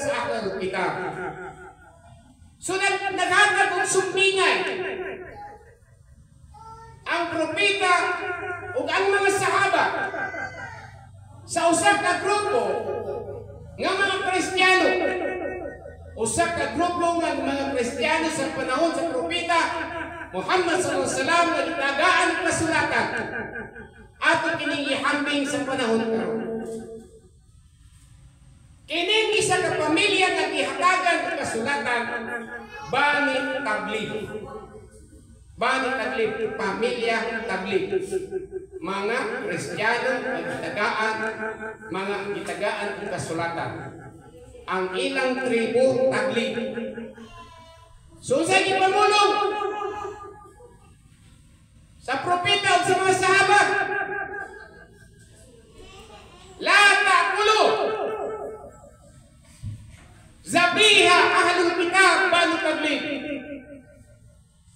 sa ahlul kitab. So naghatag og sumbingay ang propeta ug ang mga sahaba sa usa ka grupo nga mga Kristiyano. Usa ka grupo nga mga Kristiyano sa panahon sa propeta Muhammad sallallahu alaihi wasallam nga gitagaan og kasulatan. Ato kining ihambing sa panahon karon. Kining isa ka pamilya nga gihatagan og kasulatan, Bani Taghlib. Bani Taghlib, pamilya Taghlib. Mga Kristiyano nga gitagaan, mga gitagaan og kasulatan. Ang ilang tribo, Taghlib. So sa gipamulong sa propeta ug sa mga sahabat, "La ta'kulu zabiha ahlul kitab Banu Taghlib."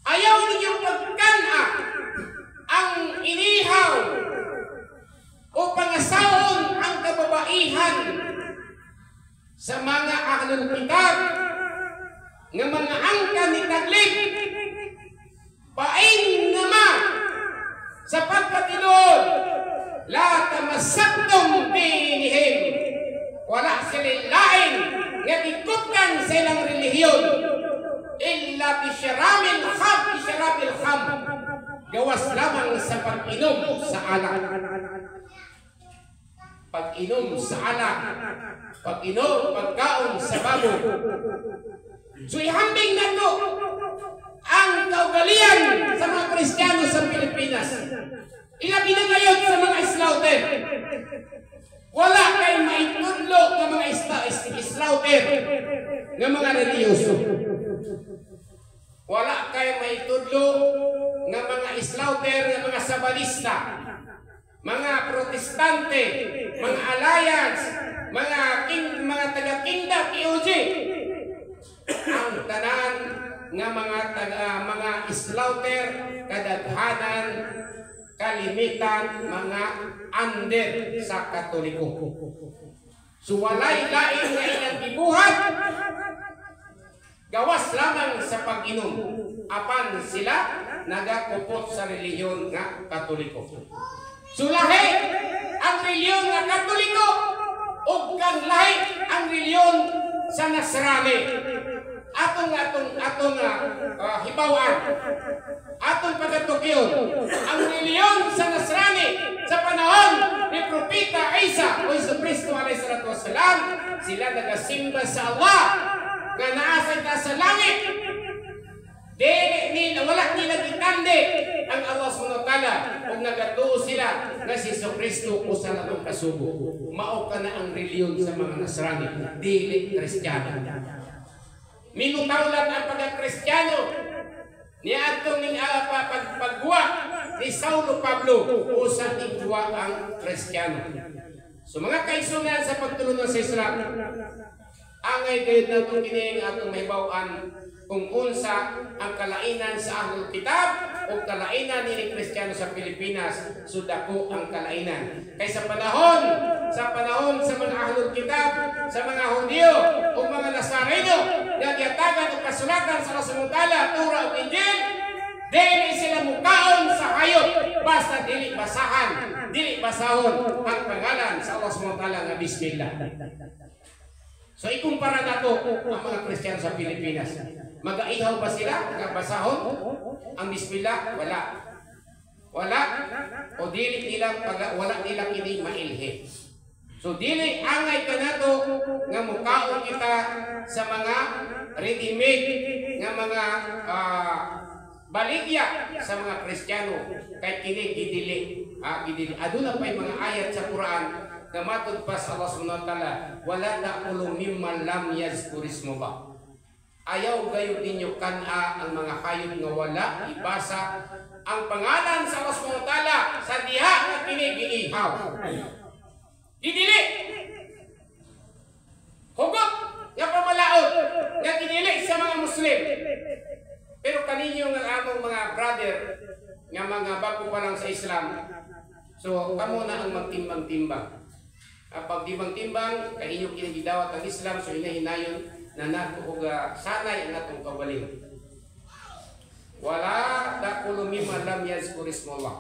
Ayaw ninyo pagkana ang inihaw o pangasaon ang kababaihan sa mga ahlul kitab nga mga angkan ni Taghlib. Fa innama, sapagkat tinuod, la tamassaktum bidinihim, wala sila lain nga gikutkan sa ilang relihiyon illa bi syarabil khamr, gawas lamang sa pag-inom sa alak, pag-inom sa alak, pag-inom, pagkaon sa babo. So ihambing nato ang kaugalian sa mga Kristiyano sa Pilipinas. Ilabi na ngayon sa mga slaughter. Wala kay maitudlo ng mga slaughter ng mga relihiyoso. Wala kay maitudlo ng mga slaughter ng mga Sabalista, mga Protestante, mga Alliance, mga king, mga taga Kingdom KOJ. Ang tanan nga mga taga mga slaughter, kadaghanan, kalimitan mga under sa Katoliko. So walay lain nga ilang gibuhat gawas lamang sa pag-inom, apan sila nagakupot sa relihiyon nga Katoliko. So lahi ang relihiyon nga Katoliko ug kang lahi ang relihiyon sa Nasrani. Atong atong atong hibawan, atong pagatukyon ang relihiyon sa Nasrani sa panahon ni Propeta Isa o Jesu Cristo alayhi salatu wassalam, sila nagasimba sa Allah nga naa sa itaas sa langit. Dili nila, wala nila gitandi ang Allah subhanahu wa ta'ala ug nagatuo sila nga si Jesu Cristo usa lamang kasugo. Mao ka na ang relihiyon sa mga Nasrani, dili Kristiyano. Minutaw lang ang pagka-Kristiyano ni atong ning pagguwa ni Saulo Pablo, usa igwa ang Kristiyano. So mga kaigsuonan sa pagtulunan sa Islam, angay gayud nato kini ang atong mahibaw-an kung unsa ang kalainan sa ahlul kitab o kalainan ni Kristiyano sa Pilipinas. So dako ang kalainan. Kay sa panahon sa mga ahlul kitab, sa mga Hudiyo o mga Nazareno nga gihatagan og kasulatan sa Allah Ta'ala, Torah ug Injil, dili sila mukaon sa hayop basta dili basahan, dili basahon ang pangalan sa Allah subhanahu wa ta'ala nga Bismillah. So ikumpara nato ang mga Kristiyano sa Pilipinas. Magaihaw ba sila nga basahon ang Bismillah? Wala. Wala. O dili nila pag wala nila kini mailhi. So dili angay kanato nga mukaon kita sa mga ready-made nga mga baligya sa mga Kristiyano kay kini gidili. Ah, gidili. Aduna pay mga ayat sa Quran nga matud pa sa Allah subhanahu wa ta'ala, wala ta'kulu mimman lam yazkur ismallah. Ayaw gayud ninyo kana ang mga hayop nga wala ibasa ang pangalan sa Allah subhanahu wa ta'ala sa diha nga kini giihaw. Gidili. Hugot nga pamalaot nga gidili sa mga Muslim. Pero kaninyo nga among mga brother nga mga bago pa lang sa Islam, so kamo na ang magtimbang-timbang. Pagtimbang-timbang kay inyo kini gidawat ang Islam, so hinahinayon na nato og sanay ang atong kaugalingon. ولا تأكلوا مما لم يذكر اسم الله.